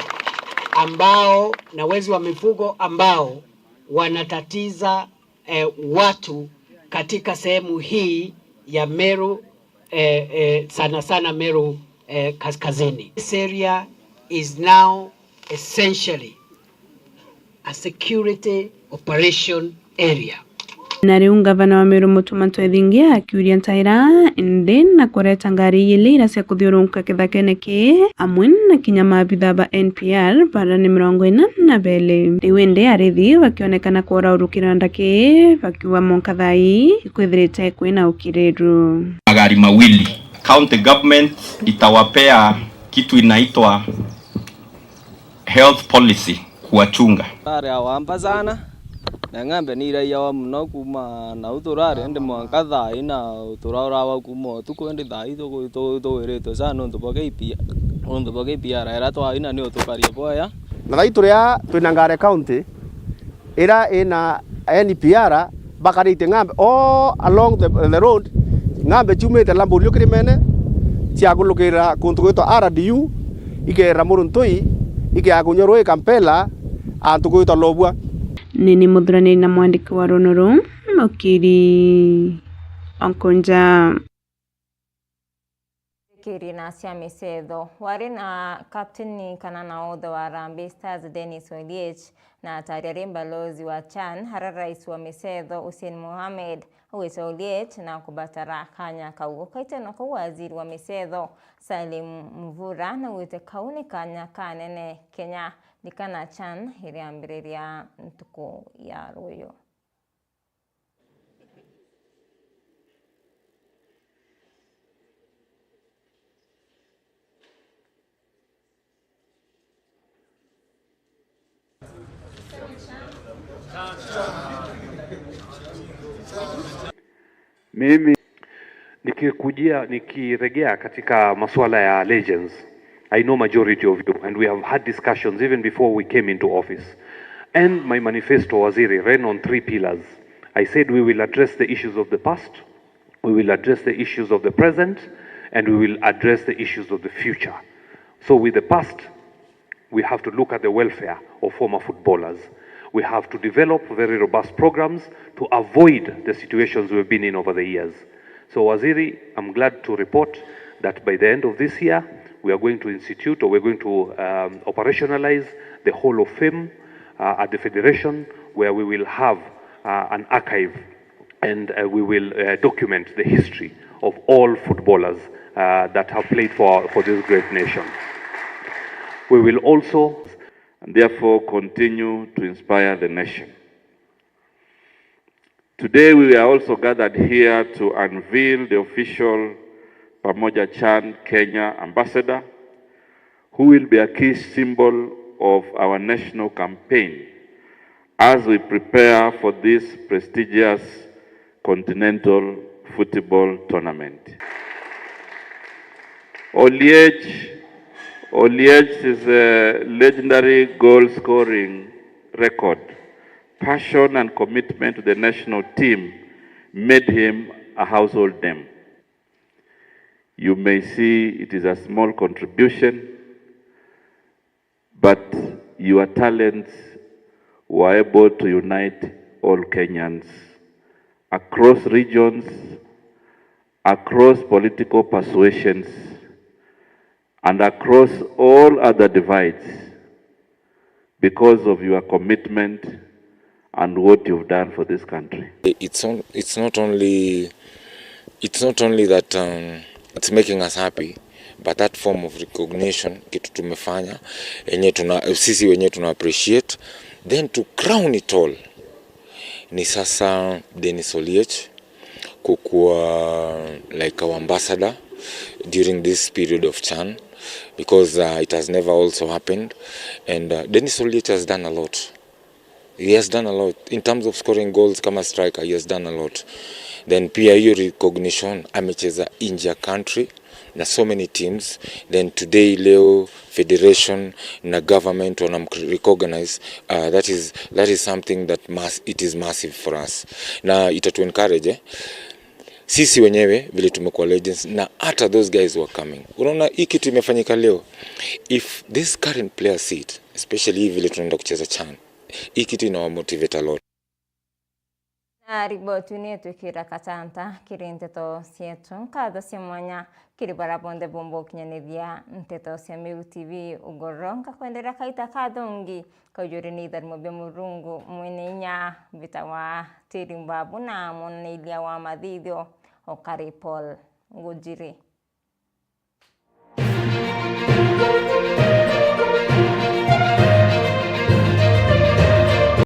ambao, na wezi wa mifugo ambao wanatatiza, eh, watu katika sehemu hii ya Meru, eh, eh, sana sana Meru, eh, Kaskazini. This area is now essentially a security operation area. Na riu ngavana wa Meru Mutuma Ntwethingia akiuria ntaira indi na kureta ngari ijiri ira cia kuthiurunka kithakene kii, amwe na kinya maabitha ba N P R barani mirongo ina na beli. Riu indi arithi bakionekana kuraurukira ndaki bakiuga mwanka thaa ii ikwithirite kwina ukiriru. Magari mawili. County government itawapea kitu inaitwa health policy kuwachunga. Rari awamba sana, na ng'ombe ni iraiawa muno kuma nau turari, indi mwanka thaa ina turaurawa kuma utuku, indi thaa ii tugu-, tu-, tuwiritwe sana nontu bwa K P R, nontu bwa K P R ira twaina ni utukaria bwega. Na thaa ii turi aa twina Ngare County, ira ina N P R bakaritie ng'ombe all along the, the road, ng'ombe ciumite Lambulio kirimene ciagulukira kuntu gwitwa R D U, ikerera Muruntui, ikeakunywa rui Kampela, antu gwitwa Lobua. Nini muthuraniri na mwandiki wa runo ruu, Mukiri Onkunja. Kiri na cia micetho. Wari na kapteni kana nahodha wa Harambee Stars, Dennis Oliech, na atari ari mbalozi wa CHAN, ara rais wa micetho, Hussein Mohamed, augite Oliech na kubatara kanya kau. Ukaitana kau waziri wa micetho, Salim Mvura, naugite kau ni kanya kanene Kenya, ndikana CHAN iriambiriria ntuku ya ruyu. Mimi nikikujia, nikiregea katika masuala ya legends, I know majority of you and we have had discussions even before we came into office. And my manifesto, Waziri, ran on three pillars. I said we will address the issues of the past, we will address the issues of the present, and we will address the issues of the future. So with the past, we have to look at the welfare of former footballers. We have to develop very robust programs to avoid the situations we've been in over the years. So, Waziri, I'm glad to report that by the end of this year, we are going to institute, or we're going to, um, operationalize the Hall of Fame, uh, at the Federation, where we will have, uh, an archive, and, uh, we will, uh, document the history of all footballers, uh, that have played for, for this great nation. We will also, and therefore continue to inspire the nation. Today we are also gathered here to unveil the official Pamoja CHAN Kenya ambassador, who will be a key symbol of our national campaign as we prepare for this prestigious continental football tournament. Oliech, Oliech's, uh, legendary goal scoring record, passion and commitment to the national team made him a household name. You may see it is a small contribution, but your talents were able to unite all Kenyans across regions, across political persuasions, and across all other divides because of your commitment and what you've done for this country. It's on, it's not only It's not only that, um, it's making us happy, but that form of recognition, kitu tumefanya, yenye tuna, sisi wenyewe tuna appreciate. Then to crown it all, ni sasa Dennis Oliech kukua, like, our ambassador during this period of CHAN, because, uh, it has never also happened. And, uh, Dennis Oliech has done a lot. He has done a lot in terms of scoring goals kama striker, he has done a lot. Then pia hiyo recognition, amecheza nje ya country na so many teams. Then today, leo, federation na government wanam recognize. Uh, that is, that is something that mass, it is massive for us, na itatu encourage, eh, sisi wenyewe vile tumekuwa legends na hata those guys who are coming. Unaona hii kitu imefanyika leo, if this current players see it, especially hii vile tunaenda kucheza CHAN, hii kitu inawa motivate a lot. Na riboti ni itwikira katanta kiri nteto cietu. Nkatho cia mwanya kiri bara bonthe bumba ukinyanithia nteto cia Meru T V ugoro. Nkakwenderia kaita kathongi kaujuri ni itharimo bia Murungu mwene inya bitawa Tiri Mbabu na mwonaniria wa mathithio Okari Paul Ngujiri.